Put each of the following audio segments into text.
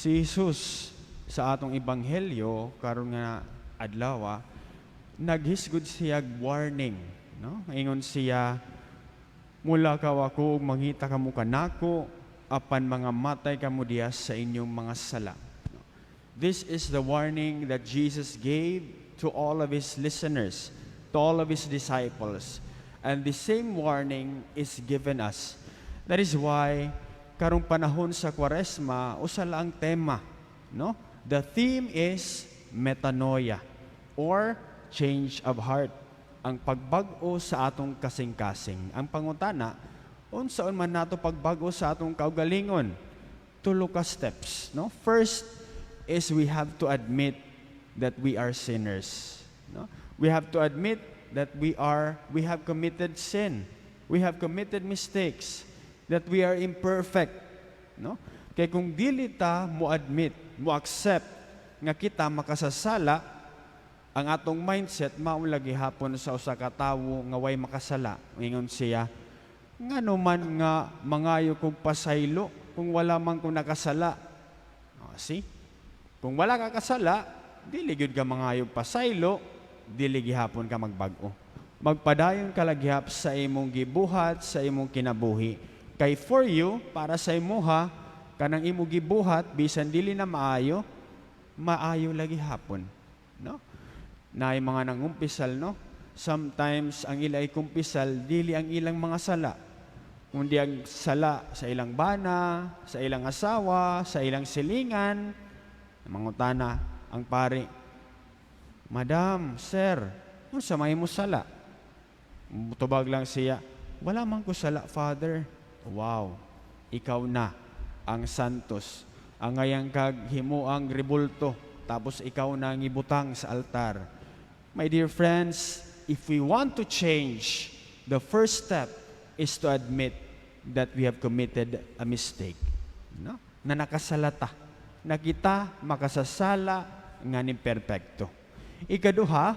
Si Jesus sa atong ebanghelyo karon nga adlaw, naghisgod siya warning, no? Ingon siya, "Mulakaw ako ug mangita kamo kanako apan mangamatay kamo diha sa inyong mga sala." This is the warning that Jesus gave to all of his listeners, to all of his disciples. And the same warning is given us. That is why karong panahon sa Kwaresma, usa lang ang tema, no? The theme is metanoia or change of heart. Ang pagbag-o sa atong kasing-kasing. Ang pangutana, unsaon man nato pagbag-o sa atong kaugalingon? Tulo ka steps, no? First is we have to admit that we are sinners, no? We have to admit that we have committed sin. We have committed mistakes, that we are imperfect, no? Kay kung dili ta mo admit, mo accept nga kita makasasala, ang atong mindset mao lagi hapon sa usa ka tawo nga way makasala. Ingon siya, "Ngano man nga mangayo kog pasaylo kung wala man ko nakasala?" Oh, see? Kung wala ka kasala, dili gyud ka mangayo pasaylo, dili gihapon ka magbag-o. Magpadayon ka lagyap sa imong gibuhat, sa imong kinabuhi. Kay for you, para sa imuha, kanang imong gibuhat bisan dili na maayo, maayo lagi hapon, no? Naay mga nangumpisal, no? Sometimes ang ila kumpisal dili ang ilang mga sala, kundi ang sala sa ilang bana, sa ilang asawa, sa ilang silingan. Mangutana ang pari, "Madam, sir, unsa may mo sala?" Tubag lang siya, "Wala man ko sala, Father." Wow, ikaw na ang santos. Angayan kag himuang rebulto, tapos ikaw na ang ibutang sa altar. My dear friends, if we want to change, the first step is to admit that we have committed a mistake. No? Na nakasala ta. Na kita makasasala nga ni perpekto. Ikaduha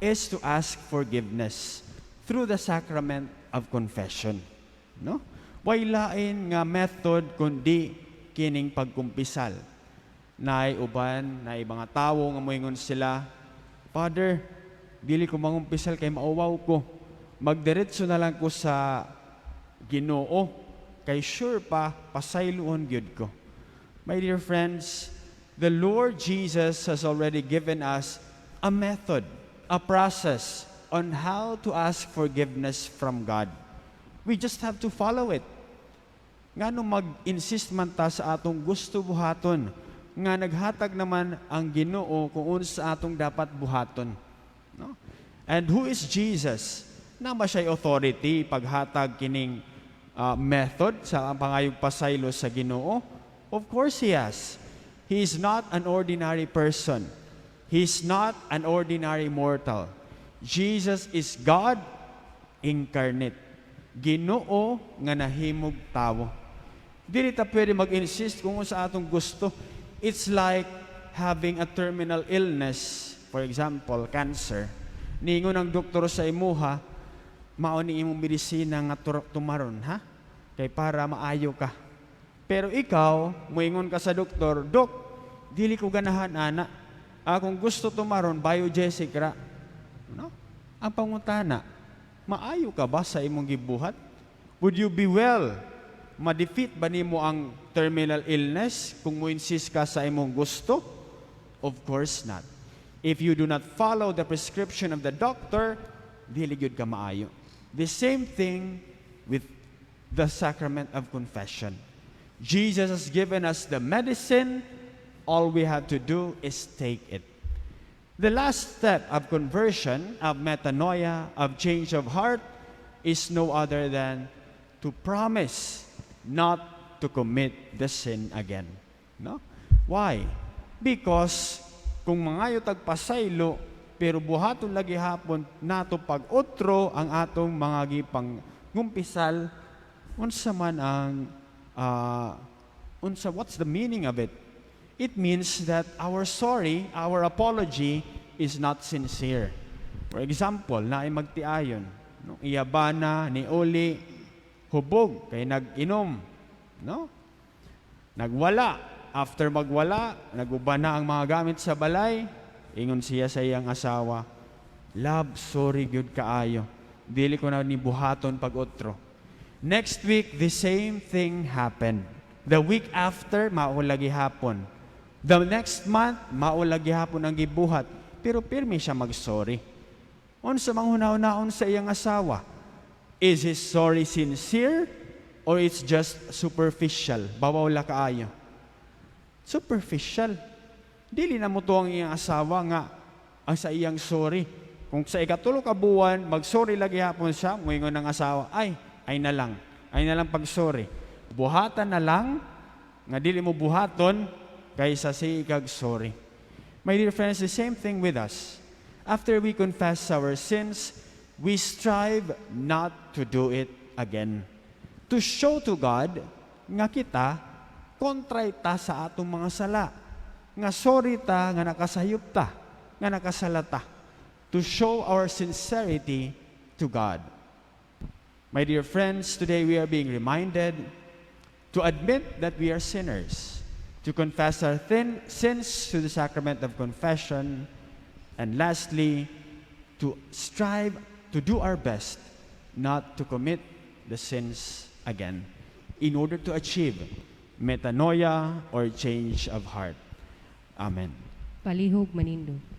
is to ask forgiveness through the sacrament of confession. No? Way lain nga method kundi kining pagkumpisal. Naay uban, naay mga tawo nga moingon sila, "Father, dili ko mangumpisal kay mauwaw ko. Magdiretso na lang ko sa Ginoo kay sure pa pasayloon gyud ko." My dear friends, the Lord Jesus has already given us a method, a process on how to ask forgiveness from God. We just have to follow it. Ngano mag-insist man ta sa atong gusto buhaton nga naghatag naman ang Ginoo kung unsa atong dapat buhaton, no? And who is Jesus? Naa ba siya authority paghatag kining method sa pangayog pasaylo sa Ginoo? Of course he has. He is not an ordinary person. He is not an ordinary mortal. Jesus is God incarnate. Ginoo nga nahimog tawo. Dili ta pwede mag-insist kung sa atong gusto. It's like having a terminal illness, for example, cancer. Niingon ang doktor sa imuha, "Mao ni imong medisina nga tumaron ha? Kay para maayo ka." Pero ikaw, muingon ka sa doktor, "Dok, dili ko ganahan ana. Akong gusto tumaron, Biogesic ra." No? Ang pangutana, maayo ka ba sa imong gibuhat? Would you be well? Ma-defeat ba nimo ang terminal illness kung mo insist ka sa imong gusto? Of course not. If you do not follow the prescription of the doctor, dili gyud ka maayo. The same thing with the sacrament of confession. Jesus has given us the medicine. All we have to do is take it. The last step of conversion, of metanoia, of change of heart, is no other than to promise not to commit the sin again. No? Why? Because kung mangayo tag pasaylo, pero buhaton lagi hapon nato pag-otro ang atong mga gipang ngumpisal, unsa man ang unsa, what's the meaning of it? It means that our sorry, our apology is not sincere. For example, naay magtiayon, no? Iya bana ni uli hubog kay nag-inom, no? Nagwala After magwala, naguba na ang mga gamit sa balay, ingon siya sa iyang asawa, "Love, sorry gyud kaayo. Dili ko na ni buhaton pag otro." Next week, the same thing happened. The week after, mao lagi hapon. The next month, mao lagi hapon ang gibuhat. Pero pirmi siya mag-sorry. Unsa mang hunahunaon sa iyang asawa? Is his sorry sincere or it's just superficial? Bawaw la kaayo. Superficial. Dili na motuo ang iyang asawa nga ang sa iyang sorry. Kung sa ikatulo ka buwan, mag-sorry lagi hapon siya, muingon ng asawa, "Ay, ay na lang. Ay na lang pag-sorry. Buhatan na lang, nga dili mo buhaton, kaysa sige kag sorry." My dear friends, the same thing with us. After we confess our sins, we strive not to do it again. To show to God nga kita contrite ta sa atong mga sala. Nga sorry ta, nga nakasayop ta, nga nakasala ta. To show our sincerity to God. My dear friends, today we are being reminded to admit that we are sinners, to confess our sins to the sacrament of confession, and lastly, to strive to do our best not to commit the sins again in order to achieve metanoia or change of heart. Amen. Palihog manindog.